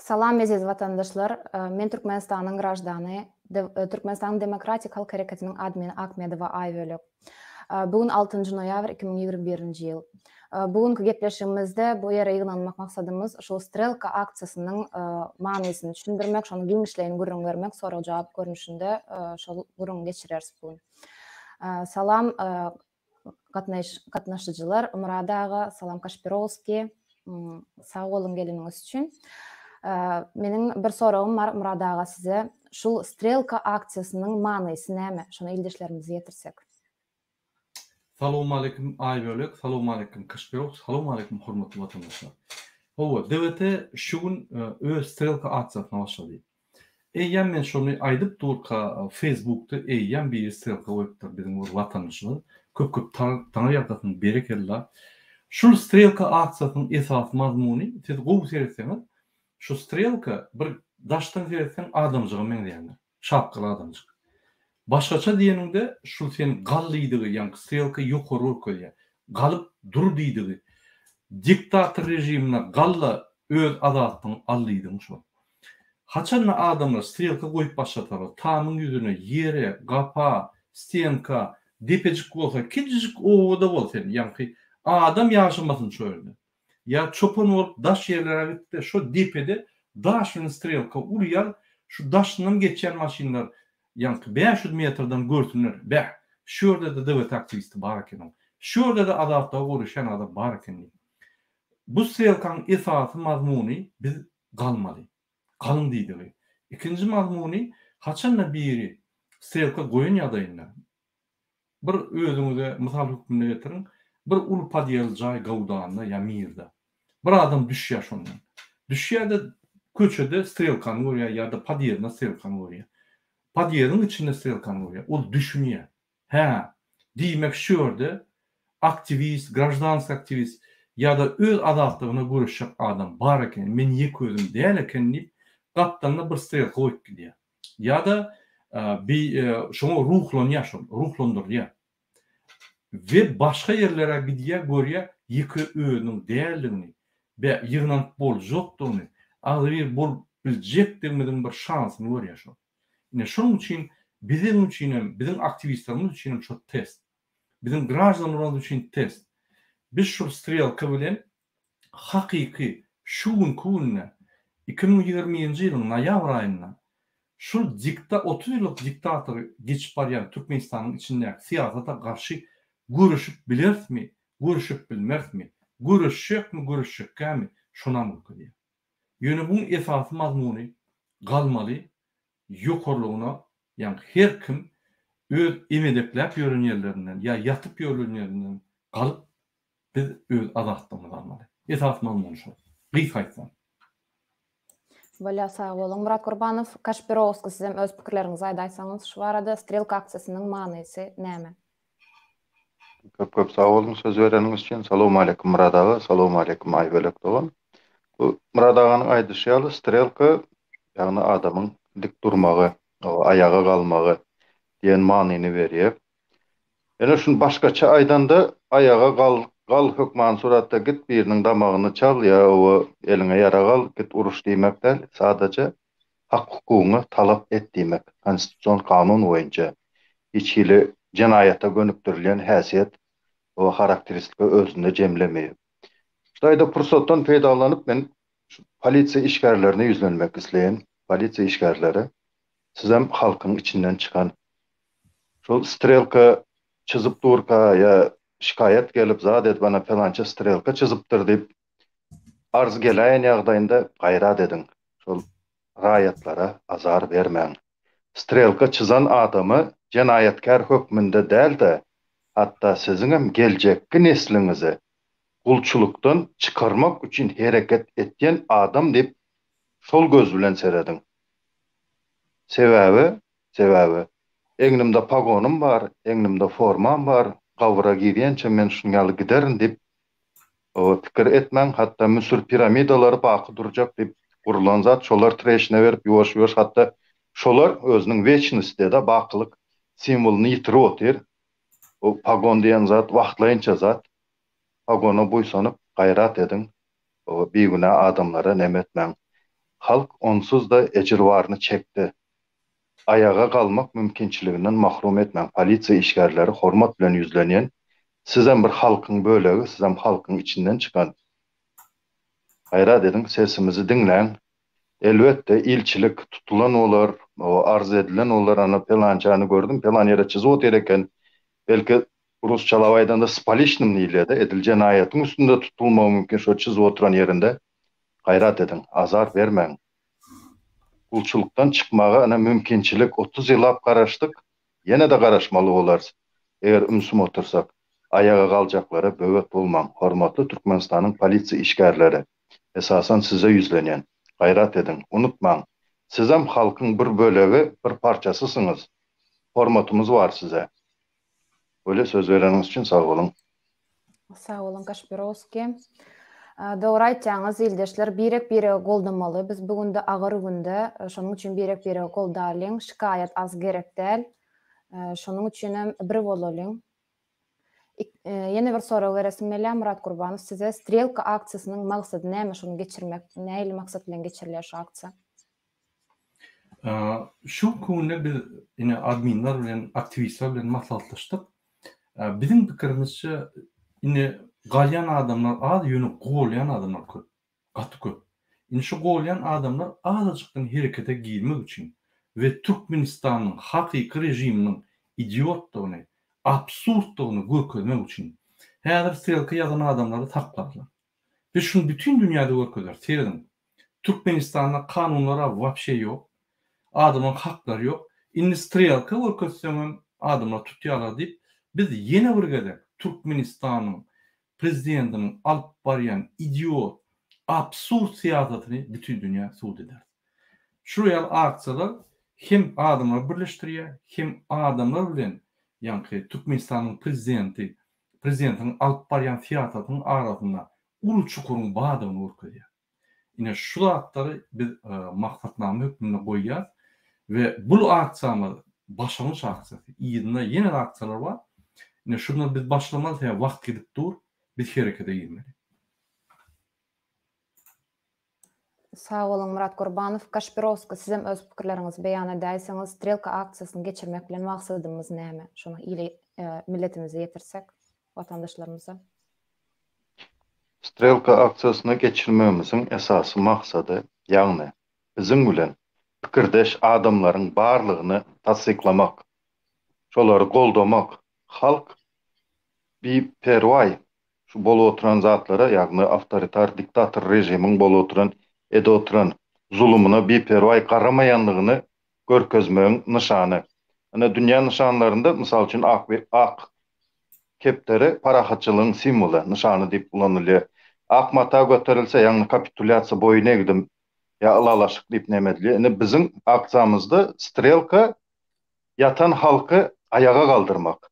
Salam eziz watandaşlar, men Türkmenistanyň graždany, Türkmenistanyň Demokratik Halk Hereketiniň admini Akmedowa Aýbölek. Bu gün altynjy noýabr 2021-nji ýyl. Bu günki gepleşigimizde bu ýere ýygnanmak maksadymyz şul Strelka aksiýasynyň manysyny düşündirmek, şony giňişleýin gürrüň bermek, sorag-jogap görnüşinde şol gürrüňi geçireris bu gün. Salam gatnaşyjylar Myrat aga, Salam Kaşpirowskiý, sag boluň geleniňiz üçin. Meniň bir soragym bar Myrat aga size. Şul Strelka aksiýasynyň manysy näme? Şony ildeşlerimize ýetirsek. Salowmaleýkim Aýbölek, salowmaleýkim Kaşpirow, salowmaleýkim hormatly watandaşlar. Hawa, DWT şu gün öz Strelka aksiýasyna başlady. Eýýäm men şony aýdyp durka feýsbukda eýýäm biri strelka goýupdyr biziň bir watandaşymyz. Köp köp taňry ýalkasyn berekella. Şul strelka aksiýasynyň esasy mazmuny siz gowy seretseňiz şu strelka bir daşdan seretseň adamjyga meňzeýändir. Şapkaly adamjyk. Başgaça diýeniňde şul sen gal diýdigi ýaňky strelka ýokary görkezýär. Galyp dur diýdigi. Diktator režimine galla öz azatlygyňy al diýdigiň şol. Haçanda adamlar strelka goýup başlasalar, tamyň ýüzüne, ýere, gapa, stenka, depejik bolsa, kiçijik obada bol sen, ýaňky adam ýaşamasyn şo ýerde. Ýa çopan bolup daş ýerlere gitde şo depede daş bilen strelka urýar, şu daşyndan geçýän maşynlar ýaňky 500 metrden görsünler, bäh, şu ýerde-de DWT aktiwisti bar ekeniň, şu ýerde-de azatlyga göreşýän adam bar eken diýip. Bu strelkaň esasy mazmuny biz galmaly. Galyň diýdigi. Ikinji mazmuny haçanda biri strelka goýan ýagdaýynda, bir özüňize mysal hökmünde getiriň, bir uly podýezd jaý Gawdanda ýa Mirde. Bir adam düşýär şondan. Düşýär-de köçede strelkany görýär ýa-da podýezdinde strelkany görýär. Podýezdiň içinde strelkany görýär. Ol düşünýär. Hä, diýmek şu ýerde aktiwist, graždanskiý aktiwist ýa-da öz azatlygyna göreşjek adam bar eken, men ýeke özüm däl eken diýip, gapdalynda bir strelka goýup gidýär. Ýa-da bi şoňa ruhlanýar şol, ruhlandyrylýar. We başga ýerlere gidýär, görýär, ýeke özüniň däldigini, be ýygnanyp boljakdygyny, agzybir bolup biljekdigimiziň bir şansyny görýär şol. Ine şonuň üçin biziň üçinem, biziň aktiwistlerimiz üçinem şo test. Biziň graždanlarymyz üçin test. Biz şul strelka bilen hakyky şu günki günde 2020-nji ýylyň noýabr aýynda şul dikta 30 ýyllyk diktator geçip barýan Türkmenistanyň içindäki syýasata garşy göreşip bilerismi, göreşip bilmerismi, göreşjekmi, göreşjekkämi şonam görkezýär. Ýöne buň esasy mazmuny galmaly ýokarlygyna ýaňky her kim öz emedekläp ýören ýerlerinden ýa ýatyp ýören ýerinden galyp biz öz azatlygymyzy almaly. Esasy mazmuny şol. Gysga aýtsam. Bolýar sag boluň Myrat Gurbanow. Kaşpirowskiý sizem öz pikirleriňizi aýdaýsaňyz şu barada strelka aksiýasynyň manysy näme? Köp köp sag boluň söz bereniňiz üçin. Salowmaleýkim Myrat aga, salowmaleýkim Aýbölek dogan. Bu Myrat aganyň aýdyşy ýaly strelka ýagny adamyň dik durmagy, aýaga galmagy diýen manyny berýär. Ýöne şuny başgaça aýdanda aýaga gal, gal hökmany suratda git biriniň damagyny çal ýa oba eliňe ýarag al, git uruş diýmek däl, sadaja hak-hukugyňy talap et diýmek, konstitusion kanun boýunça hiç hili jenaýata gönükdirilýän häsiýet we harakteristika özünde jemlemeýär. Şu taýda pursatdan peýdalanyp men şu polisiýa işgärlerine ýüzlenmek isleýän. Polisiýa işgärleri, sizem halkyň içinden çykan. Şol strelka çyzyp durka ýa şikaýat gelip zat edip ana pylança strelka çyzypdyr diýip arz geläýen ýagdaýynda gaýrat ediň. Şol raýatlara azar bermäň. Strelka çyzan adamy jenaýatkär hökmünde däl-de, hatda siziňem geljekki nesliňizi gulçulykdan çykarmak üçin hereket etýän adam diýip şol göz bilen serediň. Sebäbi, sebäbi egnimde pagonym bar, egnimde formam bar, gabyra girýänçä men şunuň ýaly giderin diýip pikir etmäň, hatda Müsür piramidalary baky durjak diýip gurulan zat, şolar treşine berip ýuwaş-ýuwaş hatda şolar özüniň weçnost diýe-de bakylyk simwolyny ýitirip otyr. Bu pagon diýen zat wagtlaýynça zat. Pagona buýsanyp gaýrat ediň, bigünä adamlara neme etmäň. Halk onsuz-da ejir baryny çekdi. Aýaga galmak mümkinçiliginden mahrum etmäň. Polisiýa işgärleri hormat bilen ýüzlenýän. Sizem bir halkyň bölegi, sizem halkyň içinden çykan. Gaýrat ediň, sesimizi diňläň. Elbetde, ilçilik tutulan bolar, arz edilen bolar, ana pelançany gördüm, pelan ýere çyzyp otyr eken. Belki, rusçalap aýdanda s poliçnym diýilýär-de, edil jenaýatyň üstünde tutulmagy mümkin şo çyzyp oturan ýerinde. Gaýrat ediň, azar bermäň. Gulçulykdan çykmaga ine mümkinçilik, 30 ýyllap garaşdyk, ýene-de garaşmaly bolarys, eger ümsüm otursak. Aýaga galjaklara böwet bolmaň, hormatly Türkmenistanyň polisiýa işgärleri, esasan size ýüzlenýän. Gaýrat ediň, unutmaň, sizem halkyň bir bölegi, bir parçasysyňyz. Hormatymyz bar size. Öyle söz bereniňiz üçin sag boluň. Sag boluň Kaşpirowskiý. Dogry aýtýaňyz ildeşler birek biregi goldamaly biz bu günde agyr günde şonuň üçin birek biregi goldalyň şikaýat az gerek däl şonuň üçinem bir bolalyň. Ýene bir sorag beresim gelýär Myrat Gurbanow size strelka aksiýasynyň maksady näme şony geçirmek nähili maksat bilen geçirilýär şu aksiýa? Şu günde biz ine adminler bilen, aktiwistler bilen maslahatlaşdyk. Biziň pikirimizçe indi galýan adamlar az, ýöne golýan adamlar köp. Gaty köp. Indi şu golýan adamlar azajykdan herekete girmek üçin we Türkmenistanyň hakyky režiminiň idiotdygyny, absurddygyny görkezmek üçin häzir strelka ýazan adamlary saklarlar. Biz şuny bütin dünýäde görkezeris. Serediň, Türkmenistanda kanunlar-a wapşe ýok. Adamlaryň haklary ýok. Indi strelka görkezseňem adamlar tutýarlar diýip, biz ýene bir gezek Türkmenistanyň prezidentiniň alyp barýan idiot, absurd syýasatyny bütin dünýä subut ederis. Şular ýaly aksiýalar hem adamlary birleşdirýär, hem adamlar bilen ýaňky Türkmenistanyň prezidenti, prezidentiniň alyp barýan syýasatynyň arasynda uly çukuryň bardygyny görkezýär. Ine şu zatlary biz maksatnama hökmünde goýýas we bul aksiýamyz başlangyç aksiýasy. Yzynda ýene-de aksiýalar bar. Ine şundan biz başlamaly sebäbi wagt gidip dur, biz herekete girmeli. Sag boluň Myrat Gurbanow. Kaşpirowska sizem öz pikirleriňizi beýan edäýseňiz strelka aksiýasyny geçirmek bilen maksadymyz näme? Şony ile milletimize ýetirsek watandaşlarymyza. Strelka aksiýasyny geçirmegimiziň esasy maksady, ýagny biziň bilen pikirdeş adamlaryň barlygyny tassyklamak, şolary goldamak, halk biperwaý şu bolup oturan zatlara, ýagny awtoritar diktator režimiň bolup oturan, edip oturan zulumyna biperwaý garamaýanlygyny görkezmegiň nyşany. Ine, dünýä nyşanlarynda, mysal üçin, ak we ak kepderi parahatçylygyň simwoly, nyşany diýip ulanylýar. Ak mata göterilse, ýagny kapitulýasiýa, boýun egdim ýa ylalaşyk diýip neme edilýär. Ine, biziň aksiýamyzda strelka ýatan halky aýaga galdyrmak.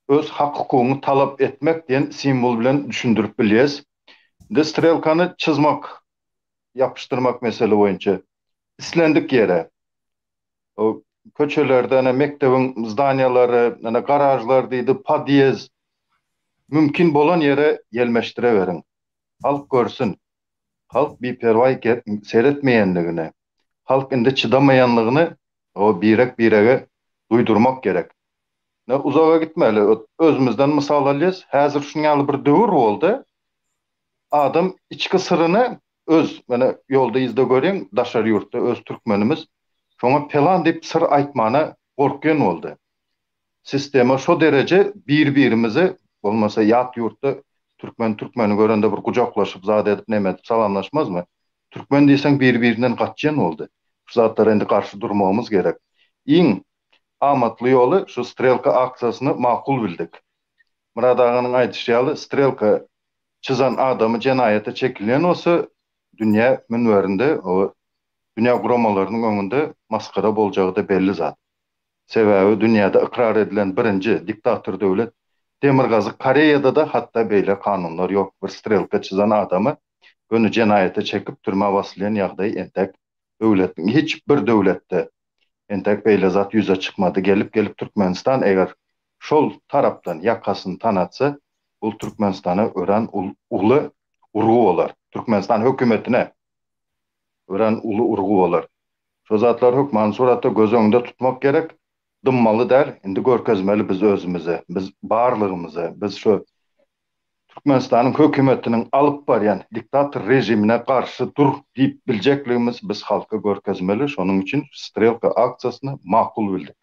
Öz hak-hukugyňy talap etmek diýen simwol bilen düşündirip bilýäs. Indi strelkany çyzmak ýapyşdyrmak mesele boýunça islendik ýere, köçelerde, ene mekdebiň zdaniýalary, ene garažlar diýdi, podýezd, mümkin bolan ýere ýelmeşdireweriň. Halk görsün. Halk biperwaý seretmeýänligini, halk indi çydamaýanlygyny o birek-birege duýdurmak gerek. Ne uzaga gitmeli, özümizden mysal alýas, häzir şunuň ýaly bir döwür boldy. Adam içki syryny öz mene ýolda yzda görýäň daşary ýurtda öz türkmenimiz şoňa pelan diýip syr aýtmana gorkýan boldy. Sistema şo dereje bir birimizi bolmasa ýat ýurtda türkmen türkmeni görende bir gujaklaşyp zat edip neme edip salamlaşmazmy? Türkmen diýseň bir birinden gaçýan boldy. Şu zatlara indi garşy durmagymyz gerek. Iň amatly ýoly şu strelka aksiýasyny makul bildik. Myrat aganyň aýdyşy ýaly strelka çyzan adamy jenaýata çekilýän bolsa, dünýä münberinde, o dünýä guramalarynyň öňünde masgara boljagy-da belli zat. Sebäbi dünýäde ykrar edilen birinji diktator döwlet Demirgazyk Koreýada-da hatda beýle kanunlar ýok, bir strelka çyzan adamy göni jenaýata çekip türmä basylýan ýagdaý entäk döwletiň hiç bir döwletde entäk beýle zat ýüze çykmady. Gelip-gelip Türkmenistan eger şol tarapdan ýakasyny tanatsa, bul Türkmenistana örän uly urgy bolar. Türkmenistan hökümetine örän uly urgy bolar. Şo zatlary hökmany suratda göz öňünde tutmak gerek. Dymmaly däl, indi görkezmeli biz özümizi, biz barlygymyzy, biz şu Türkmenistanyň hökümetiniň alyp barýan diktator režimine garşy dur diýip biljekligimiz biz halka görkezmeli, şonuň üçin Strelka aksiýasyny makul bildik.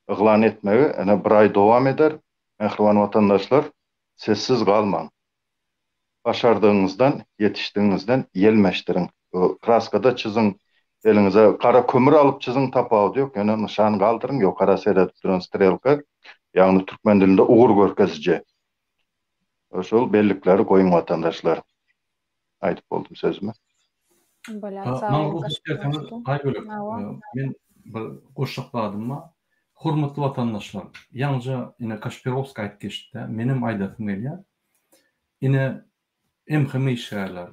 Yglan etmegi ene bir aý dowam eder. Mähriban watandaşlar, sessiz galmaň. Başardygyňyzdan, ýetişdigiňizden ýelmeşdiriň. Kraskada çyzyň, eliňize gara kömür alyp çyzyň, tapawudy ýok, ýöne nyşan galdyryň, ýokara seredip duran strelka, ýagny türkmen dilinde ugur görkeziji. Şol bellikleri goýuň watandaşlar. Aýdyp boldum sözümi. Bolýar, sag Maňa boluň rugsat berseňiz, Aýbölek, men bir goşjak zadym bar. Hormatly watandaşlar, ýaňyja ine Kaşperowskiý aýdyp geçdi-dä, menem aýdasym gelýär. Ine MHM işgärler,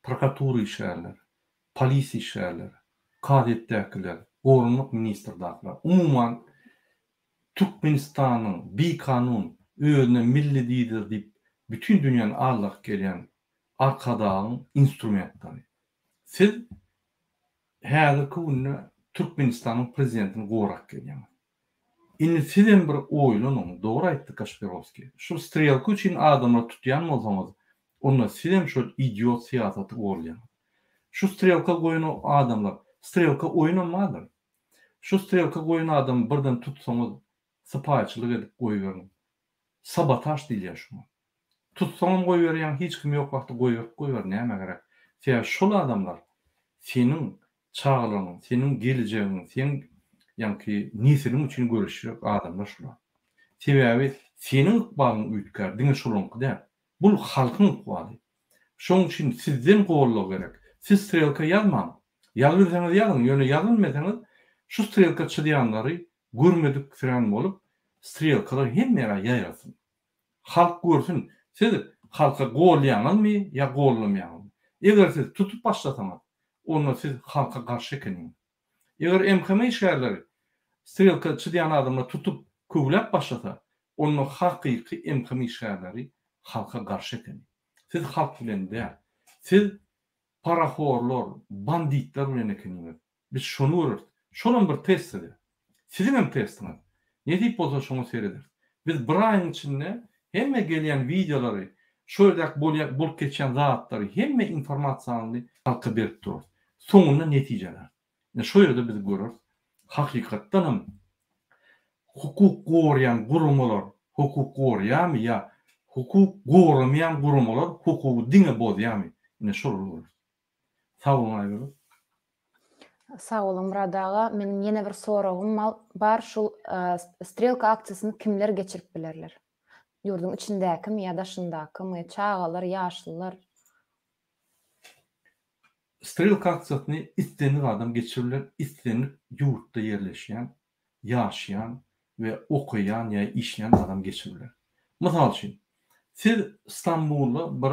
prokuratura işgärler, polisiýa işgärler, kazyýetdäkiler, goranmak ministrdakiler, umuman Türkmenistanyň bikanun özüne milli lider diýip bütin dünýäni aldakyp gelýän Arkadagyň instrumentleri. Siz häzirki günde Türkmenistanyň prezidentini gorap gelýäňiz. Indi sizem bir oýlanyň, dogry aýtdy Kaşperowskiý. Şul strelka üçin adamlary tutýan bolsaňyz, onda sizem şol idiot syýasaty goldaýaňyz. Şu strelka goýan adamlar, strelka oýunam bardyr. Şu strelka goýan adamy birden tutsaňyz, sypaýyçylyk edip goýberiň. Sabotaž diýilýär şuňa. Tutsaňam goýberýäň, hiç kim ýok wagty goýberip goýber, nämä gerek. Sebäbi şol adamlar seniň çagalaryň, seniň gelejegiň, seň ýaňky nesiliň üçin göreşjek adamlar şular. Sebäbi seniň ykbalyň üýtgär, diňe şolaňky däl. Bul halkyň ykbaly. Şoň üçin sizden goldaw gerek. Siz strelka ýazmaň. Ýazybilseňiz ýazyň, ýöne ýazybilmeseňiz şu strelka çyzýanlary görmediksirän bolup strelkalar hemme ýere ýaýrasyn. Halk görsün, siz halka golýaňyzmy ýa gollamaýaňyzmy. Eger siz tutup başlasaňyz, onda siz halka garşy ekeniňiz. Eger MHM işgärleri strelka çyzýan adamlary tutup köwläp başlasa, onda hakyky MHM işgärleri halka garşy ekeni. Siz halk bilen däl. Siz parahorlar, banditler bilen ekeniňiz. Biz şony göreris. Şolam bir test size. Siziňem testiňiz. Nesip bolsa şoňa serederis. Biz bir aýyň içinde hemme gelýän wideolary, şo ýerdäki bolýan, bolup geçýän zatlary, hemme informasiýany halka berip durarys. Soňunda netijeler. Ine şo ýerde biz göreris. Hakykatdanam hukuk goraýan guramalar hukuk goraýarmy ýa hukuk goramaýan guramalar hukugy diňe bozýarmy? Ine şolary göreris. Sag boluň Aýbölek. Sag boluň Myrat aga. Meniň ýene bir soragym bar. Şul strelka aksiýasyny kimler geçirip bilerler? Ýurduň içindäkimi ýa daşyndakymy? Çagalar, ýaşlylar? Strelka aksiýasyny islendik adam geçirip biler, islendik ýurtda ýerleşýän ýaşaýan we okaýan ýa işleýän adam geçip biler. Mysal üçin, siz Stambulda bir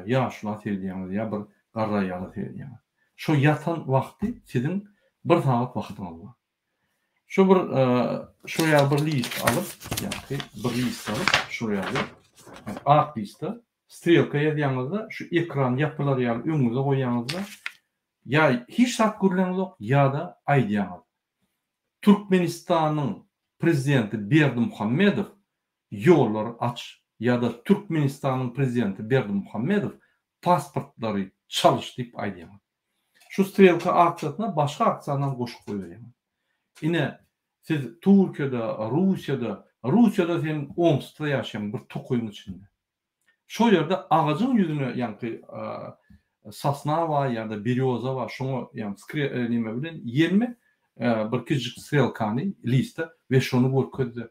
ýaşula seredýäňiz ýa bir garry aýala seredýäňiz. Şo ýatan wagty siziň bir sagat wagtyňyz bar. Şo bir şo ýaly bir list alyp, ýa-da bir list alyp, şo ýaly ak liste strelka ýazýaňyzda, şu ekran ýapylar ýaly öňüňize goýýaňyzda, ýa hiç zat gürleňizok, ýa-da aýdýaňyz. Türkmenistanyň Prezidenti Berdimuhamedow ýollary aç ýa-da Türkmenistanyň Prezidenti Berdimuhamedow pasportlary çalyş diýip aýdýaňyz. Şu strelka aksiýasyna başga aksiýanam goşup goýberýäňiz. Ine, siz Türkiýede, Russiýada, Russiýada sen Omskda ýaşaýaň bir tokaýyň içinde. Şo ýerde agajyň ýüzüne ýaňky sosna bar ýa-da berýoza bar, şoňa ýaňky neme bilen ýelme bir kiçijik strelkany liste we şony görkezde.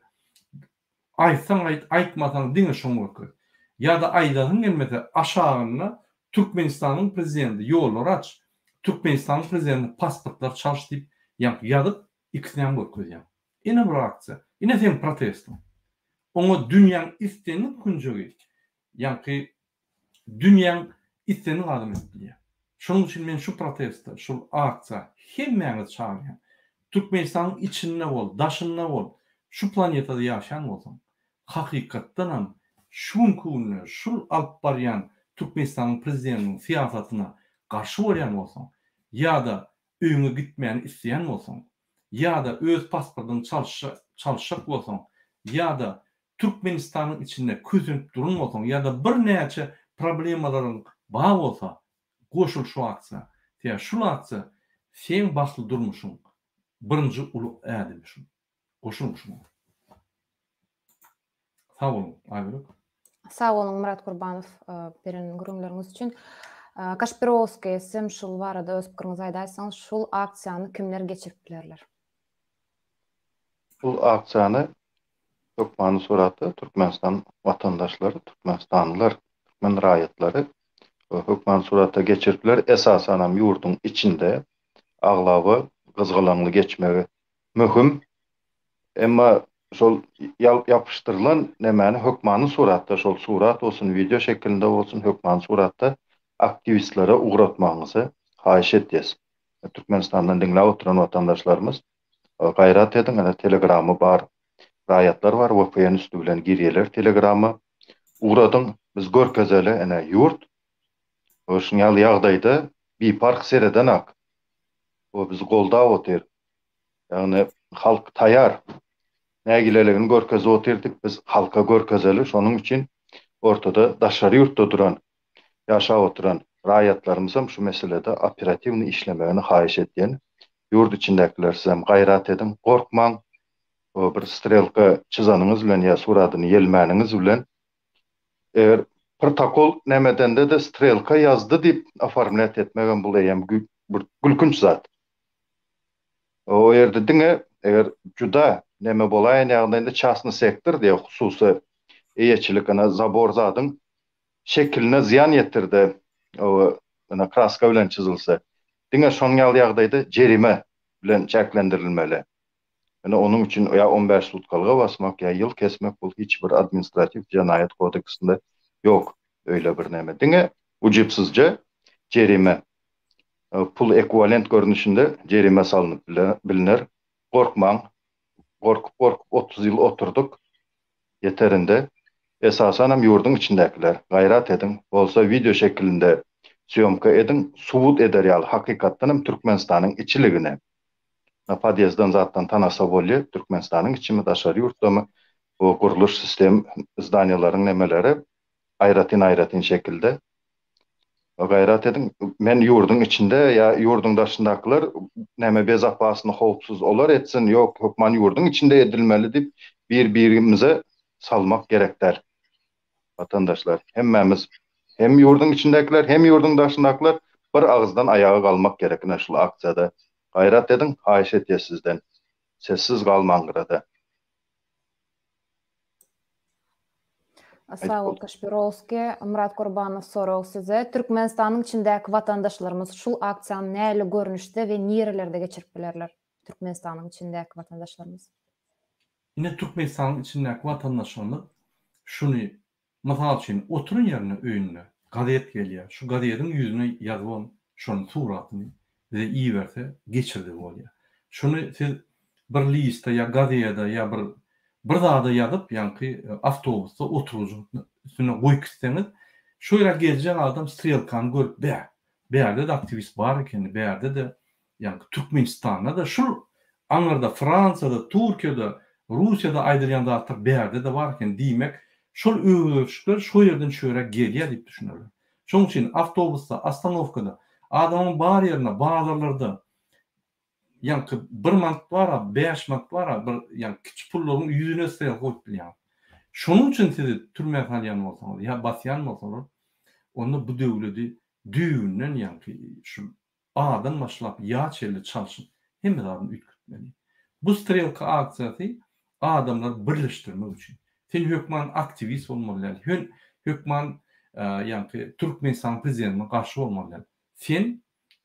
Aýtsaň aýt, aýtmasaň diňe şoňy görkez. Ýa-da aýdasyň gelmese aşagynda Türkmenistanyň prezidenti ýollary aç, Türkmenistanyň prezidenti pasportlary çalyş diýip ýaňky ýazyp ikisinem görkezýäň. Ine bir aksiýa. Ine seň protestiň. Oňa dünýäň islendik künjegi, ýaňky dünýäň islendik adamy edip bilýär. Şonuň üçin men şu proteste, şul aksiýa hemmäňizi çagyrýan. Türkmenistanyň içinde bol, daşynda bol, şu planetada ýaşaýan bolsaň, hakykatdanam şu günki günde şul alyp barýan. Türkmenistanyň prezidentiniň syýasatyna garşy bolýan bolsaň, ýa-da öýüňe gitmäni isleýän bolsaň, ýa-da öz pasportyňy çalyşjak bolsaň, ýa-da Türkmenistanyň içinde kösenip duran bolsaň, ýa-da birnäçe problemalaryň bar bolsa, goşul şu aksiýa. Sebäbi şul aksiýa seň bagtly durmuşyň birinji uly ädimi şul. Goşulyň şuňa. Sag boluň, Aýbölek. Sag boluň Myrat Gurbanow beren gürrüňleriňiz üçin. Kaşpirowskiý, sizem şul barada öz pikiriňizi aýdaýsaňyz, şul aksiýany kimler geçirip bilerler? Şul aksiýany hökmany suratda Türkmenistan watandaşlary, türkmenistanlylar, türkmen raýatlary hökmany suratda geçirip biler. Esasanam ýurduň içinde aglaba gyzgalaňly geçmegi Möhüm. Emma şol ýapyşdyrylan nämäni hökmany suratda, şol surat bolsun, wideo şekilinde bolsun, hökmany suratda aktiwistlere ugratmagyňyzy haýyş edýäs. Türkmenistandan diňläp oturan watandaşlarymyz, gaýrat ediň, ene telegramy bar raýatlar bar, VPN üsti bilen girýärler telegrama. Ugradyň, biz görkezeli, ene ýurt. Şuň ýaly ýagdaýda biparh seredenak. O bizi goldap otyr. Ýagny halk taýar. Nägileligini görkezip otyrdyk, biz halka görkezeli, şonuň üçin ortada daşary ýurtda duran, ýaşap oturan raýatlarymyzam şu meselede operatiwnyý işlemegini haýyş edýän. Ýurt içindäkiler sizem gaýrat ediň, gorkmaň, bir strelka çyzanyňyz bilen ýa suradyny ýelmäniňiz bilen eger protokol nämedende-de strelka ýazdy diýip oformlýat etmegem bul eýýäm bir gülkünç zat. O ýerde diňe eger juda neme bolaýan ýagdaýynda çasny sektor diýe hususy eýeçilik ene zabor zadyň şekiline zyýan ýetirdi o ene kraska bilen çyzylsa diňe şonuň ýaly ýagdaýda jerime bilen çäklendirilmeli. Ene onuň üçin ýa 15 sutkalyga basmak ýa ýyl kesmek bul hiç bir administratiw jenaýat kodeksinde ýok öýle bir neme. Diňe ujypsyzja jerime pul ekwiwalent görnüşinde jerime salnyp bilner. Gorkmaň. Gorkup-gorkup 30 ýyl oturdyk. Ýeterinde. Esasanam ýurduň içindäkiler, gaýrat ediň, bolsa wideo şekilinde sýomka ediň, subut eder ýaly hakykatdanam Türkmenistanyň içiligini. Na podýezdden zatdan tanasa bolýa, Türkmenistanyň içimi, daşary ýurtdamy, bu gurluş sistem zdaniýalaryň nemeleri aýratyn-aýratyn şekilde. Gaýrat ediň, men ýurduň içinde ýa ýurduň daşyndakylar näme bezopasny howpsuz olar etsin, ýok hökman ýurduň içinde edilmeli diýip bir birimize salmak gerek däl. Watandaşlar hemmämiz hem ýurduň içindäkiler hem ýurduň daşyndakylar bir agyzdan aýaga galmak gerek ine şul aksiýada. Gaýrat ediň haýyş etýäs sizden. Sessiz galmaň gyrada. Sag bol Kaşpirowskiý. Myrat Gurbanow sorag size. Türkmenistanyň içindäki watandaşlarymyz şul aksiýany nähili görnüşde we nirelerde geçirip bilerler? Türkmenistanyň içindäki watandaşlarymyz. Ine Türkmenistanyň içindäki watandaşlarymyz şuny Mysal üçin, oturan ýerinde öýünde gazet gelýär, şu gazediň ýüzüne ýazybam şonuň suratyny bize iberse geçirdigi bolýar. Şuny siz bir liste ýa gazede ýa bir bir zada ýazyp, ýaňky awtobusda oturgyjyň üstüne goýup gitseňiz, şo ýere geljek adam strelkany görüp, bä, bärde-de aktiwist bar ekeni, bärde-de Ýagny Türkmenistanda-da şul aňyrda Fransiýada, Türkiýede, Russiýada aýdylýan zatlar bärde-de bar eken diýmek, şol özgerişikler şo ýerden şu ýere gelýär diýip düşünerler. Şonuň üçin awtobusda, ostanowkada, adamyň bar ýerinde, bazarlarda ýaňky bir manat bar-a, bäş manat bar-a, bir ýaňky kiçi pullaryň ýüzüne strelka goýup bilýäňiz. Şonuň üçin sizi türmä salýan bolsaňyz ýa basýan bolsalar, onda bu döwledi düýbünden ýaňky şu A-dan başlap Ýa çenli çalşyp hemme zadyny üýtgetmeli. Bu strelka aksiýasy adamlary birleşdirmek üçin. Sen hökman aktiwist bolmaly däl, hön hökman ýaňky Türkmenistanyň prezidentine garşy bolmaly däl. Sen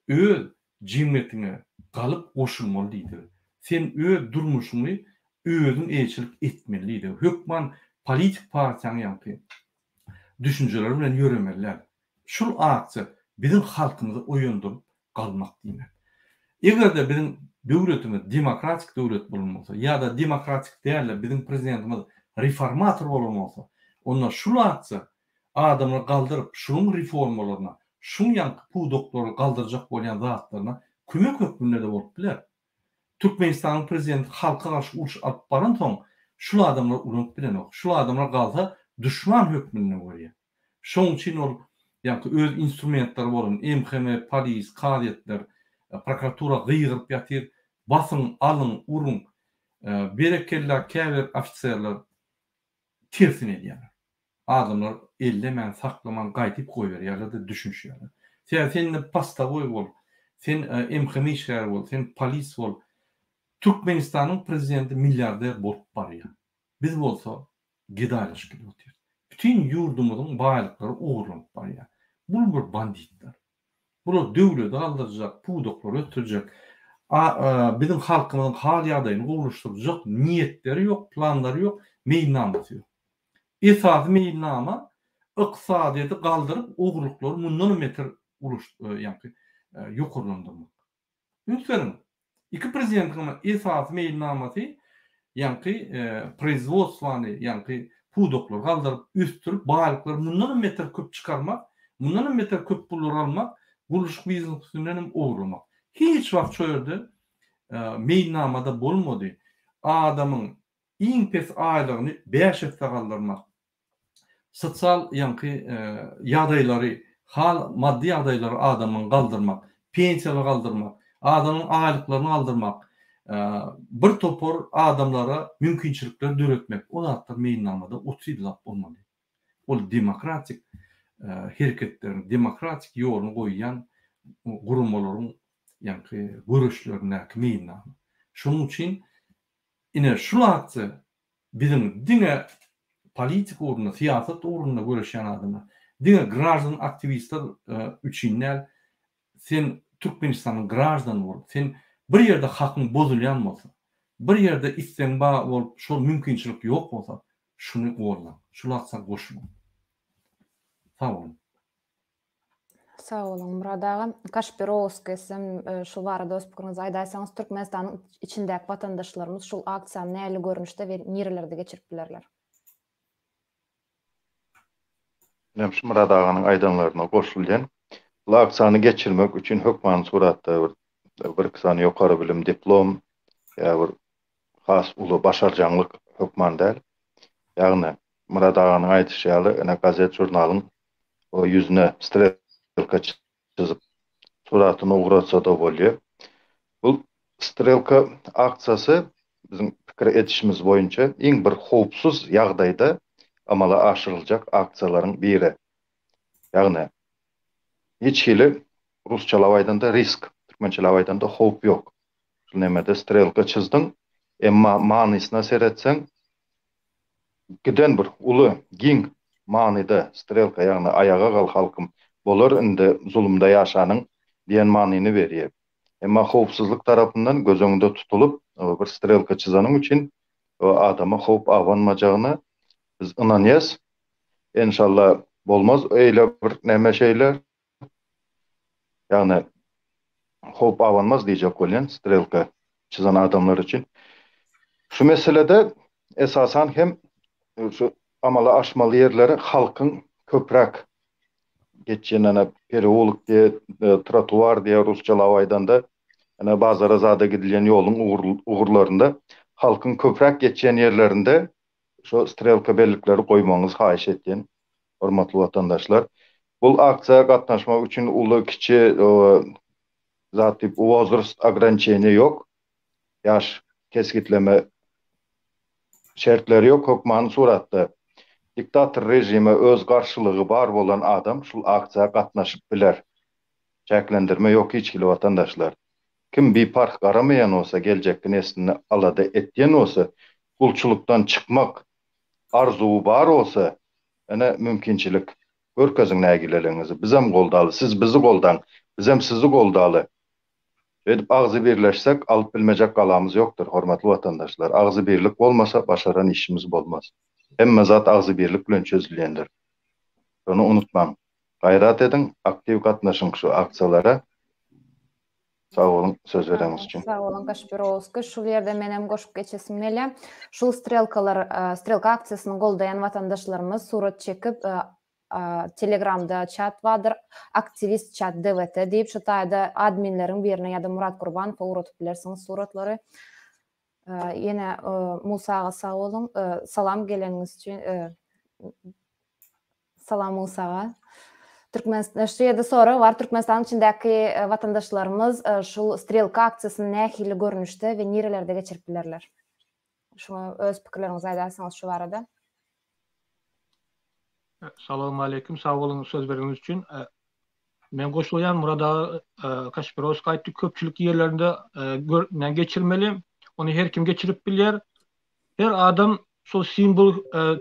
öz jemgyýetiňe galyp goşulmaly diýdigi. Sen öz durmuşyňy özüň eýeçilik etmeli diýdigi. Hökman politik partiýaň ýaňky düşünjeleri bilen ýöremeli däl. Şul aksiýa biziň halkymyzy oýandyryp galmak diýmek. Eger-de biziň döwletimiz demokratik döwlet bolan bolsa ýa-da demokratik däl-de biziň prezidentimiz reformator bolan bolsa, onda şul aksiýa. Adamlary galdyryp, şunuň reformalaryna, şuň ýaňky pudaklary galdyrjak bolýan zatlaryna kömek hökmünde-de bolup biler. Türkmenistanyň prezidenti halka garşy uruş alyp baransoň, şul adamlary ulanyp bilenok. Şul adamlar galsa duşman hökmünde görýär. Şoň üçin ol ýaňky öz instrumentleri bolan MHM, polis, kazyýetler, prokuratura gygyryp ýatyr, basyň, alyň, uruň. Berekella käbir ofiserler tersini edýärler. Adamlar ellemän, saklaman gaýdyp goýberýärler-de düşünişýärler. Sebäbi sen indi postowoý bol, sen MHM işgäri bol, sen polis bol. Türkmenistanyň prezidenti milliarder bolup barýar. Biz bolsa gedaýlaşyp gidip otyrys. Bütin ýurdumyzyň baýlyklary ogurlanyp barýar. Bul bir banditler. Bular döwleti galdyrjak, pudaklary ösdürjek, biziň halkymyzyň hal-ýagdaýyny gowulaşdyrjak niýetleri ýok, planlary ýok, meýilnamasy ýok. Esasy meýilnama ykdysadyýeti galdyryp, ogurlyklary mundanam beter ýaňky ýokarlandyrmak. Üns beriň, iki prezidentiň hem esasy meýilnamasy ýaňky proizwodstwany, ýaňky pudaklary galdyryp, ösdürip, baýlyklary mundan hem beter köp çykarmak, mundan hem beter köp pullary almak, gurluşyk biznesinden hem ogurlamak. Hiç wagt şo ýerde meýilnamada bolmady. Adamyň iň pes aýlygyny bäş esse galdyrmak, sosial ýaňky ýagdaýlary, hal maddy ýagdaýlary adamyň galdyrmak, pensiýalary galdyrmak, adamyň aýlyklaryny galdyrmak, bir topar adamlara mümkinçilikleri döretmek, o zatlar meýilnamada 30 ýyllap bolmady. Ol demokratik hereketleriň, demokratik ýoluny goýýan guramalaryň ýaňky göreşlerindäki meýilnama. Şonuň üçin ine şul aksiýa Biziň diňe politika ugrunda, syýasat ugrunda göreşýän adamlar, diňe graždan aktiwistler üçin däl, sen Türkmenistanyň graždany bolup, sen bir ýerde hakyň bozulýan bolsa, bir ýerde islegiň bar bolup, şol mümkinçilik ýok bolsa, şuny goldaň, şul aksiýa goşulyň. Sag boluň. Sag boluň Myrat aga. Kaşpirowskiý sizem şu barada öz pikiriňizi aýdaýsaňyz Türkmenistanyň içindäki watandaşlarymyz şul aksiýany nähili görnüşde we nirelerde geçirip bilerler? Menem şu Myrat aganyň aýdanlaryna goşulýan. Bu aksiýany geçirmek üçin hökmany suratda bir bir-iki sany ýokary bilim diplom ýa bir has uly başarjaňlyk hökman däl. Ýagny Myrat aganyň aýdyşy ýaly ine gazet-žurnalyň o ýüzüne strelka çyzyp suratyny ugratsa-da bolýar. Bu strelka aksiýasy biziň pikir edişimiz boýunça iň bir howpsuz ýagdaýda amala aşyryljak aksiýalaryň biri. Ýagny hiç hili rusçalap aýdanda risk, türkmençeläp aýdanda howp ýok. Şul nemede strelka çyzdyň, emma manysyna seretseň Giden bir uly, giň manyda strelka, ýagny aýaga gal halkym, bolar indi zulumda ýaşanyň diýen manyny berýär. Emma howpsuzlyk tarapyndan göz öňünde tutulyp, bir strelka çyzanyň üçin adama howp abanmajagyna biz ynanýas. Enşalla bolmaz eýle bir näme şeýle. Ýagny howp abanmaz diýjek bolýan strelka çyzan adamlar üçin. Şu meselede esasan hem şu amala aşmaly ýerleri halkyň köpräk geçýän ene pereulok diýe, e, trotuar diýe rusçalap aýdanda, ene bazara zada gidilýän ýoluň ugurlarynda halkyň köpräk geçýän ýerlerinde şu strelka bellikleri goýmagyňyzy haýyş etýän. Hormatly watandaşlar, bul aksiýa gatnaşmak üçin uly, kiçi zat diýip wozrast ograniçeniýe ýok. Ýaş kesgitleme şertleri ýok, hökmany suratda diktator režime öz garşylygy bar bolan adam şul aksiýa gatnaşyp biler. Çäklendirme ýok hiç hili watandaşlar. Kim biparh garamaýan bolsa, geljekki neslini alada etýän bolsa, gulçulykdan çykmak arzuwy bar bolsa, ine mümkinçilik. Görkeziň nägileligiňizi. Bizem goldaly. Siz bizi goldaň. Bizem sizi goldaly. Şeýdip agzybirleşsek alyp bilmejek galamyz ýokdur, hormatly watandaşlar. Agzybirlik bolmasa başaran işimiz bolmaz. Hemme zat agzybirlik bilen çözülýändir. Şony unutmaň. Gaýrat ediň, aktiw gatnaşyň şu aksiýalara. Sag boluň söz bereniňiz üçin. Sag boluň Kaşpirowskiý. Şul ýerde menem goşup geçesim gelýär. Şul strelkalar, strelka aksiýasyny goldaýan watandaşlarymyz surat çekip. Telegramda çat bardyr, Aktiwist çat DWT diýip, şo taýda adminleriň birine ýa-da Murat Gurbanowa ugradyp bilersiňiz suratlary. Ýene Musa aga sag boluň. Salam geleniňiz üçin. Salam Musa aga. Türkmenistan şu ýerde sorag bar. Türkmenistanyň içindäki watandaşlarymyz şul strelka aksiýasyny nähili görnüşde we nirelerde geçirip bilerler? Şuňa öz pikirleriňizi aýdarsyňyz şu barada. Salowmaleýkim, sag boluň söz bereniňiz üçin. Men goşulýan Murad aga Kaşpirowskiý aýtdy, köpçülik ýerlerinde gör geçirmeli. Ony her kim geçirip bilýär. Her adam şol simwol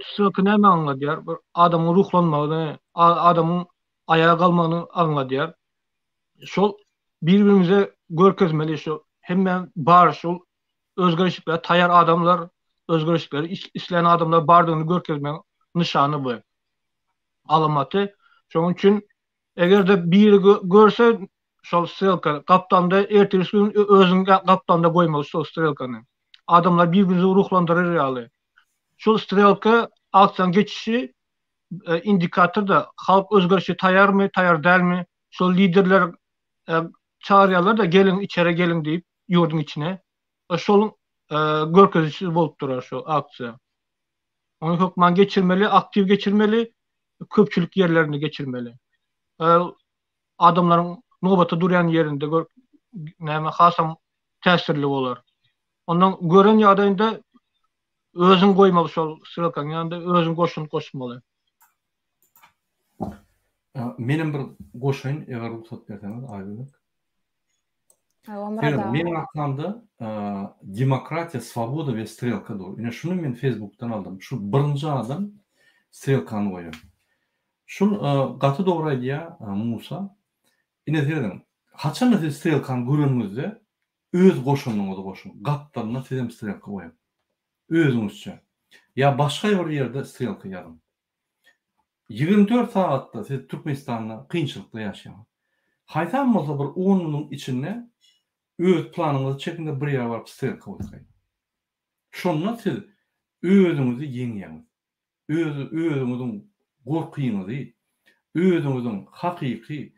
strelka näme aňladýar? Bir adamyň ruhlanmagyny, adamyň aýaga galmagyny aňladýar. Şol bir-birimize görkezmeli şu hemme bar şol özgerişliklere taýýar adamlar, özgerişlikleri isleýän adamlar bardygyny görkezmegiň nyşany bu. Alamaty. Şonuň üçin eger-de biri görse şol strelka gapdalynda ertirsi gün özüň gapdalynda goýmaly şol strelkany. Adamlar bir-birini ruhlandyrar ýaly. Şol strelka aksiýanyň geçişi indikatorda halk özgerişe taýýarmy, taýýar dälmi? Şol liderler çagyrýarlar-da geliň içeri geliň diýip ýurduň içine. Şol görkezijisi bolup durar şu aksiýa. Ony hökman geçirmeli, aktiw geçirmeli, köpçülik ýerlerinde geçirmeli. Adamlaryň nobata durýan ýerinde gör näme hasam täsirli bolar. Ondan gören ýagdaýynda özüň goýmaly şol strelkanyň ýanynda özüň goşant goşmaly. Menem bir goşaýyn eger rugsat berseňiz Aýbölek. Seredin, meň arkamda demokratiýa, swoboda we strelka dur. Ine şuny men Facebookdan aldym. Şu birinji adam strelkany goýan. Şul gaty dogry aýdýar Musa. Ine serediň, haçanda siz strelkany göreniňizde öz goşandyňyzy goşuň. Gapdalynda sizem strelka goýuň. Özüňizçe. Ýa başga bir ýerde strelka ýazyň. 24 sagatda siz Türkmenistanda kynçylykda ýaşaýaňyz. Haýsam bolsa bir on günüň içinde öz planyňyzy çekiň-de bir ýere baryp strelka goýsaýyň. Şonda siz özüňizi ýeňýäňiz. Öz özüňiziň gorkyňyzy, özüňiziň hakyky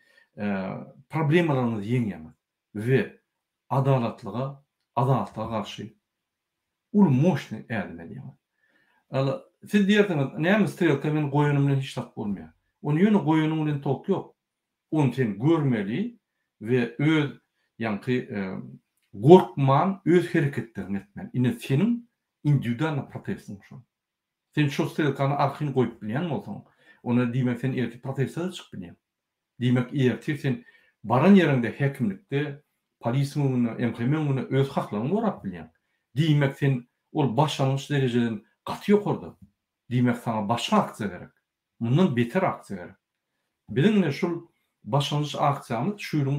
problemalaryňyzy ýeňýäňiz we adalatlyga, azatlyga garşy uly moşnyý ädim edýäňiz. Ala, siz diýersiňiz, näme strelka men goýanym bilen hiç zat bolmaýar. Ony ýöne goýanyň bilen tok ýok. Ony sen görmeli we öz ýaňky gorkman öz hereketleriňi etmeli. Ine seniň indiwidualnyý protestiň şol. Sen şol strelkany arkaýyn goýup bilýän bolsaň, onda diýmek sen ertir proteste-de çykyp bilýäň. Diýmek ertir sen baran ýeriňde häkimlikde, polisiň öňünde, MHM öňünde öz haklaryňy gorap bilýäň. Diýmek sen ol başlangyç derejeden gaty ýokarda. Diýmek saňa başga aksiýa gerek. Mundan beter aksiýa gerek. Biziň ine şul başlangyç aksiýamyz şu ýylyň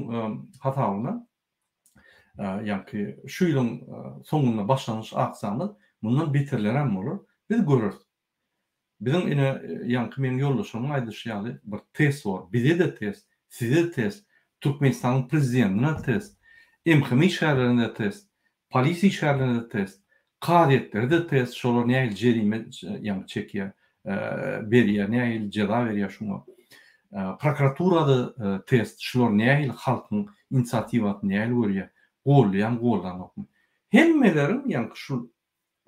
hasabyna ýaňky şu ýylyň soňunda başlangyç aksiýamyz mundan beterlerem bolar. Biz göreris. Biziň ine ýaňky meniň ýoldaşlarymyň aýdyşy ýaly bir test bor. Bize-de test, size-de test, Türkmenistanyň prezidentine test, MHM işgärlerine-de test, polisiýa işgärlerine-de test, kazyýetlere-de test, şolar nähili jerime ýaňky çekýär, berýär, nähili jeza berýär şuňa. Prokuratura-da test, şular nähili halkyň inisiatiwasyny nähili görýär, goldaýarmy, goldanokmy. Hemmeleriň ýaňky şul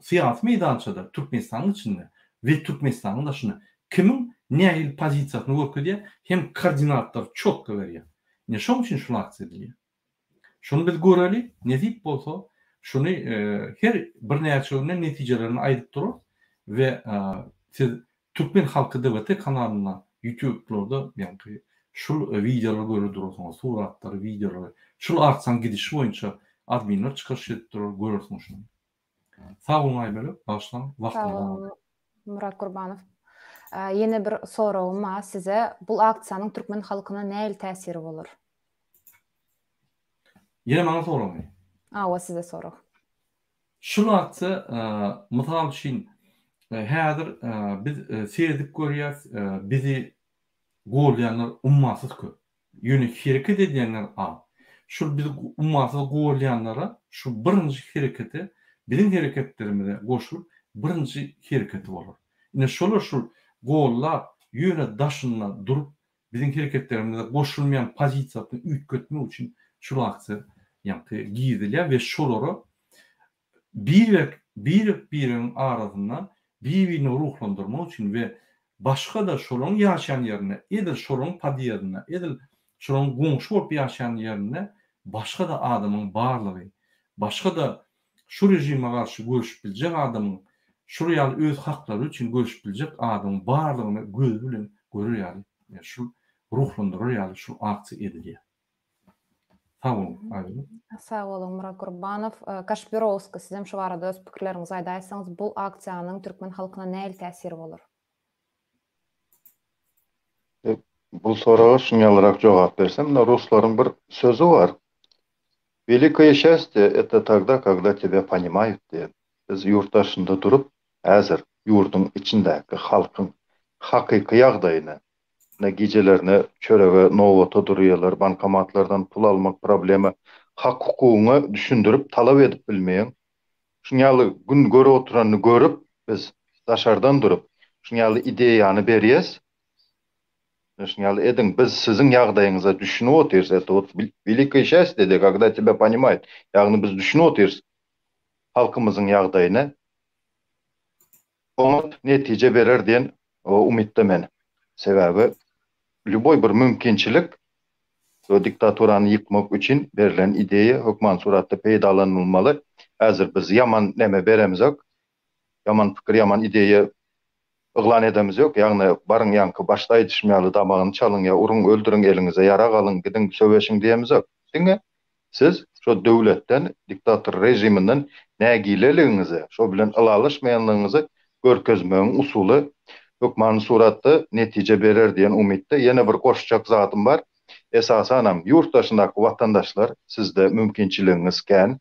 syýasy meýdançada Türkmenistanyň içinde we Türkmenistanyň daşynda kimiň nähili pozisiýasyny görkezýär hem koordinatlary çotko berýär. Ine şoň üçin şul aksiýa edilýär. Şuny biz göreli, nesip bolsa şuny her birnäçe günden netijelerini aýdyp durarys we siz Türkmen halky DWT kanalynda ýutublarda ýaňky şul wideolary görüp durarsyňyz, suratlary, wideolary. Şul aksiýanyň gidişi boýunça adminler çykyş edip durar, görersiňiz şuny. Sag boluň Aýbölek, bagyşlaň, wagtyňyzy Sag boluň Myrat Gurbanow. Ýene bir soragym bar size. Bu aksiýanyň türkmen halkyna nähili täsiri bolar? Ýene maňa soragmy? Hawa, size sorag. Şul aksiýa, mysal üçin, häzir biz seredip görýäs, bizi goldaýanlar ummasyz köp. Ýöne hereket edýänler az. Şul bizi ummasyz goldaýanlara şu birinji herekete, biziň hereketlerimize goşulyp, birinji hereketi bolar. Ine şolar şul gollap. ýöne daşynda durup biziň hereketlerimize goşulmaýan pozisiýasyny üýtgetmek üçin şul aksiýa ýaňky girizilýär we şolara birek birek biregiň arasynda bir birini ruhlandyrmak üçin we başga-da şolaryň ýaşaýan ýerinde edil şolaryň podýezdinde edil şolaryň goňşy bolup ýaşaýan ýerinde başga-da adamyň barlygy başga-da şu režime garşy göreşip biljek adamyň, şul ýaly öz haklary üçin göreşip biljek adamyň barlygyny gözi bilen görer ýaly, şul ruhlandyrar ýaly şul aksiýa edilýär. Sag boluň, Aýbölek. Sag boluň, Myrat Gurbanow. Kaşpirowskiý, sizem şu barada öz pikirleriňizi aýdaýsaňyz, bu aksiýanyň türkmen halkyna nähili täsiri bolar? Bu soraga şunýalyrak jogap bersem, muna ruslaryň bir sözi bar. Welikoýe şästýe, eto togda, kogda tebýa ponimaýut diýen. Biz ýurt daşynda durup, häzir ýurduň içindäki halkyň hakyky ýagdaýyny, muna gijelerine çörege nobata durýarlar, bankomatlardan pul almak problema, hak-hukugyňy düşündirip talap edip bilmeýäň. Şuň ýaly gün görüp oturanyny görüp, biz daşardan durup, şuň ýaly ideýany berýäs. Şuň ýaly ediň, biz siziň ýagdaýyňyza düşünip otyrys, это вот великое счастье, de, когда тебя понимают. Ýagny biz düşünip otyrys halkymyzyň ýagdaýyna. Oňat netije berer diýen umytda men. Sebäbi lýuboý bir mümkinçilik o diktaturany ýykmak üçin berlen ideýa hökman suratda peýdalanylmaly. Häzir biz ýaman neme beremzok. Ýaman pikir, ýaman ideýa yglan edemiz ýok. Ýagny baryň ýaňky başda aýdyşym ýaly damagyny çalyň ýa uruň, öldüriň, eliňize ýarag alyň, gidiň söweşiň diýemizok. Diňe siz şo döwletden, diktator režiminden nägileligiňizi, şo bilen ylalaşmaýanlygyňyzy görkezmegiň usuly hökmany suratda netije berer diýen umytda. Ýene bir goşjak zadym bar. Esasanam ýurt daşyndaky watandaşlar sizde mümkinçiligiňiz kän.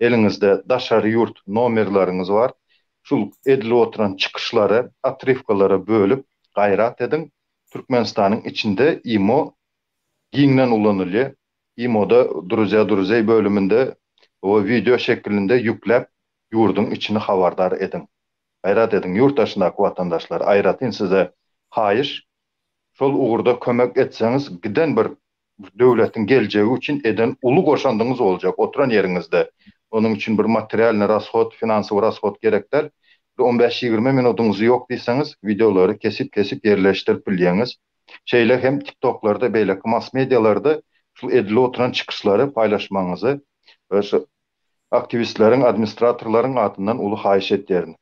Eliňizde daşary ýurt nomerleriňiz bar. Şul edilip oturan çykyşlary otrywkalara bölüp gaýrat ediň. Türkmenistanyň içinde imo giňden ulanylýar. Imoda Druzýa druzey bölüminde we wideo şekilinde ýükläp ýurduň içini habardar ediň. Gaýrat ediň ýurt daşyndaky watandaşlar aýratyn size haýyş şol ugurda kömek etseňiz giden bir döwletiň geljegi üçin eden uly goşandyňyz boljak oturan ýeriňizde. Onuň üçin bir materialnyý rashod, finansowy rashod gerek däl. Bir on bäş-ýigrimi minudyňyzy ýok diýseňiz wideolary kesip-kesip ýerleşdirip bilýäňiz. Şeýle hem TikToklarda beýleki mass medialarda şul edilip oturan çykyşlary paýlaşmagyňyzy şu aktiwistleriň, administratorlaryň adyndan uly haýyş etýärin.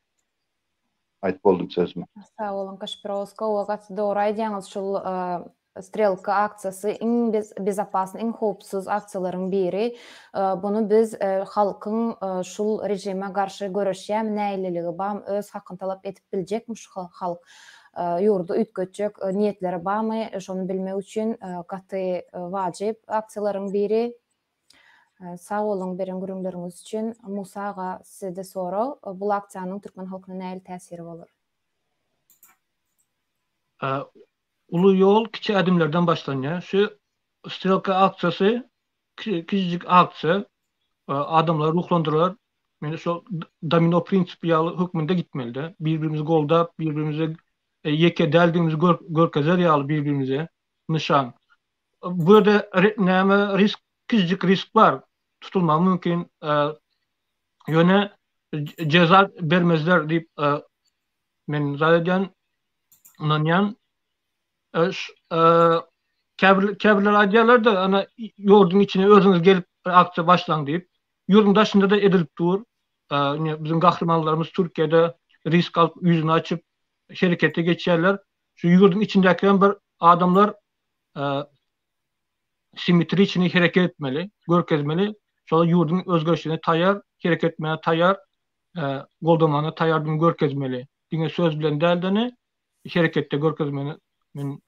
Aýdyp boldum sözümi. Sag boluň Kaşpirowska, owa gaty dogry aýdýaňyz şul strelka aksiýasy iň bezopasny iň howpsuz aksiýalaryň biri. Buny biz halkyň şul režime garşy göreşýämi nägileligi bamy öz hakyny talap edip biljekmi şu halk ýurdy üýtgetjek niýetleri barmy, şony bilmek üçin gaty wajyp aksiýalaryň biri. Sag boluň beren gürrüňleriňiz üçin. Musa aga sizede sorag, bul aksiýanyň türkmen halkyna nähili täsiri bolar? Uly ýol kiçi ädimlerden başlanýar. Şu strelka aksiýasy kiçijik aksiýa adamlary ruhlandyrar. Men şo domino prinsipi ýaly hökmünde gitmelide. Bir-birimizi goldap, bir-birimize e, ýeke däldigimizi gör, görkezer ýaly bir-birimize nyşan. Bu ýerde näme risk, kiçijik risk bar. Tutulmagy mümkin. E, ýöne jeza bermezler diýip e, men zat edýän, ynanýan. Käbir käbirler aýdýarlar-da, ana ýurduň içine özüňiz gelip bir aksiýa başlaň diýip. Ýurduň daşynda-da edilip dur. Ine biziň gahrymanlarymyz Türkiýede risk alyp ýüzüni açyp herekete geçýärler. Şu ýurduň içindäki hem bir adamlar simmetriçni hereket etmeli, görkezmeli. Şolar ýurduň özgerişine taýýar, hereket etmäge taýýar, goldamaga taýýardygyny görkezmeli. Diňe söz bilen däl-de, hereketde görkezmegine men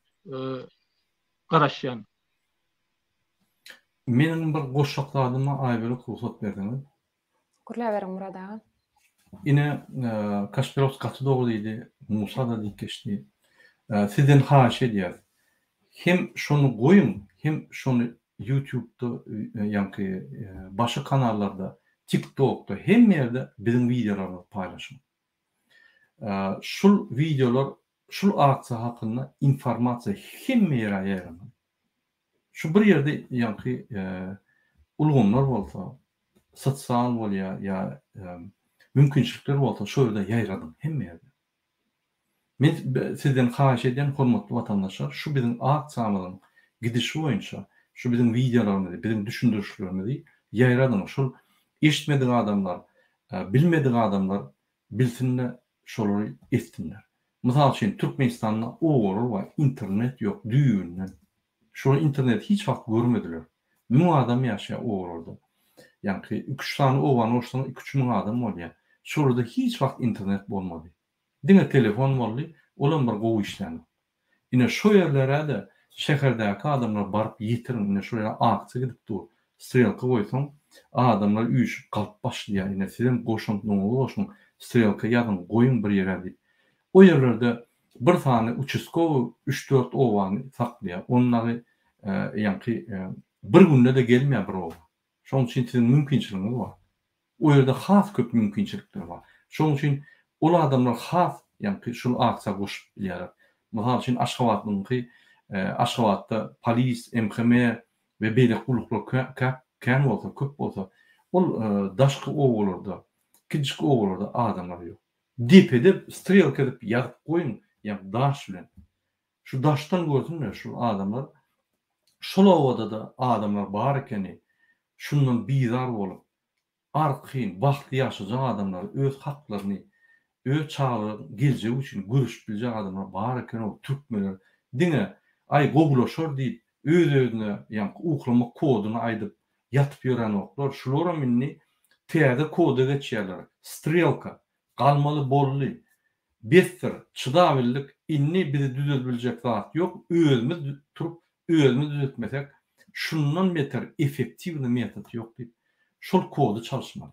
garaşýan. Meniň bir goşjak zadym bar Aýbölek rugsat berseňiz. Gürläberiň Myrat aga. Ine Kaşpirows gaty dogry diýdi, Musa-da diýip geçdi. Sizden haýyş edýäris. Hem şony goýuň, hem şony ýutubda ýaňky başga kanallarda, tiktokda hemme ýerde biziň wideolarymyzy paýlaşyň. Şul wideolar. Şul aksiýa hakynda informasiýa hemme ýere ýaýramaly. Şu bir ýerde ýaňky ulgamlar bolsa, sosial bolýar ýa mümkinçilikler bolsa şo ýerde ýaýradyň hemme ýerde. Men sizden haýyş edýän hormatly watandaşlar şu biziň aksiýamyzyň gidişi boýunça şu biziň wideolarymyzy, biziň düşündirişlerimizi ýaýradyň. Şol eşitmedik adamlar, bilmedik adamlar bilsin-de şolary etsinler. Mysal üçin Türkmenistanda obalar bar internet ýok düýbünden. Şolar interneti hiç wagt görmediler. Müň adam ýaşaýar obalarda. Ýaňky iki-üç sany obany goşsaň iki-üç müň adam bolýar. Şolarda hiç wagt internet bolmady. Diňe telefon boldy, olam bir gowy işlänok. Ine şo ýerlere-de şäherdäki adamlar baryp ýetiriň, ine şo ýere aksiýa gidip dur. Strelka goýsaň, adamlar üýşüp galyp başlaýar, ine sizem goşantlygyňyzy goşuň, strelka ýazyň, goýuň bir ýere diýip. O ýerlerde bir sany uçastkowy üç-dört obany saklaýar. Ondagy ýaňky bir günde-de gelmeýär bir oba. Şonuň üçin siziň mümkinçiligiňiz bar. O ýerde has köp mümkinçilikler bar. Şonuň üçin ol adamlar has ýaňky şul aksiýa goşup bilýärler. Mysal üçin Aşgabatnyňky Aşgabatda polis, MHM we beýleki gulluklar kän bolsa, köp bolsa, ol daşky obalarda, kiçijik obalarda adamlar ýok. Depede strelka edip ýazyp goýuň, ýa daş bilen. Şu daşdan görsünler şul adamlar şol obada-da adamlar bar ekeni, şundan bizar bolup, arkaýyn, bagtly ýaşajak adamlar, öz haklaryny, öz çagalaryň geljegi üçin göreşip biljek adamlar bar eken-ow, türkmenler diňe aý gowulaşar diýip, öz-özüne ýaňky uklamak koduny aýdyp ýatyp ýörenoklar, şularam indi täze koda geçýärler, strelka, galmaly boldy, besdir, çydabildik, indi bizi düzelbiljek zat ýok, özümiz turup, özümiz düzetmesek, şundan beter effektiwnyý metod ýok diýip, şol kody çalyşmaly.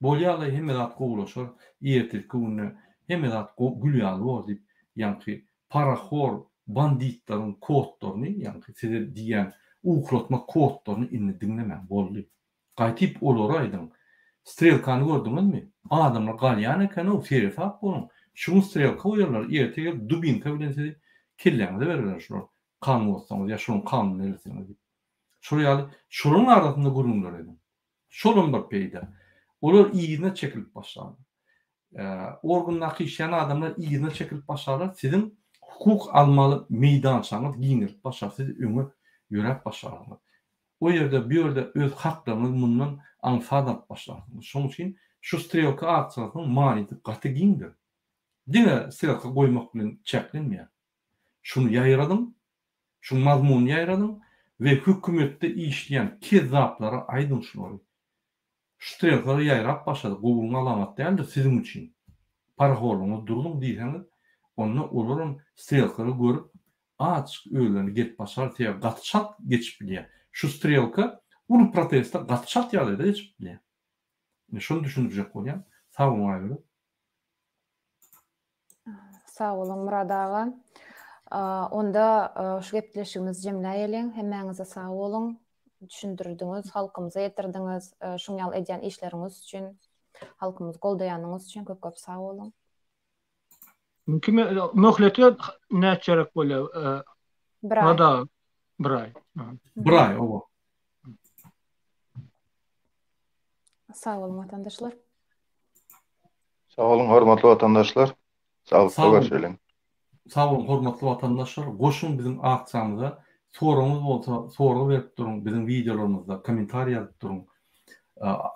Bolýa-laý hemme zat gowulaşar, ertirki günde hemme zat gül ýaly bor diýip, ýaňky parahor banditleriň kodlaryny, ýaňky size diýýän uklatmak kodlaryny indi diňlemäň, boldy. Gaýtyp olara aýdyň. Strelkany gördüňizmi? Adamlar galýan eken-ow, seresap boluň. Şu gün strelka goýarlar, erte gelip dubinka bilen sizi kelläňize bererler şular kanun bozsaňyz ýa şolaryň kanunyny elleseňiz diýip. Şol ýaly şolaryň arasynda gürrüňler ediň. Şolam bir peýda. Olar yzyna çekilip başlarlar. Organdaky işleýän adamlar yzyna çekilip başlarlar, siziň hukuk almaly meýdançaňyz giňelip başlar, siz öňe ýöräp başlarsyňyz. O ýerde, bu ýerde öz haklaryňyzy mundan aňsat alyp başlarsyňyz. Şonuň üçin şu strelka aksiýasynyň manysy gaty giňdir. Diňe strelka goýmak bilen çäklenmeýär. Şuny ýaýradyň, şuň mazmunyny ýaýradyň we hökümetde işleýän kezzaplara aýdyň şulary. Şu strelkalar ýaýrap başlady, gowulygyň alamaty däldir siziň üçin. Parahorlugyňyzy durzuň diýseňiz, onda olaram strelkalary görüp, azajyk özlerine gelip başlar, sebäbi gaty çalt geçip bilýär. Şu strelka uly proteste gaty çalt ýagdaýda geçip bilýär. Ine şony düşündirjek bolýan. Sag boluň Aýbölek. Sag boluň Myrat aga. Onda şu gepleşigimizi jemläýeliň. Hemmäňize sag boluň. Düşündirdiňiz, halkymyza ýetirdiňiz. Şuň ýaly edýän işleriňiz üçin, halkymyzy goldaýanyňyz üçin köp-köp sag boluň. Mümkin möhleti näçeräk bolýar? Bir aý. Myrat aga, bir aý. Bir aý, oba. Sag boluň watandaşlar. Sag boluň hormatly watandaşlar. Saglykda görşeliň. Sag boluň hormatly watandaşlar. Goşuň biziň aksiýamyza. Soragyňyz bolsa sorag berip duruň biziň wideolarymyzda kommentariý ýazyp duruň.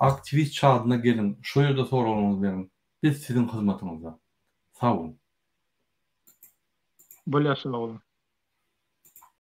Aktiwist çadyna geliň şo ýerde soraglaryňyzy beriň. Biz siziň hyzmatyňyzda. Sag boluň. Bolýar sag boluň.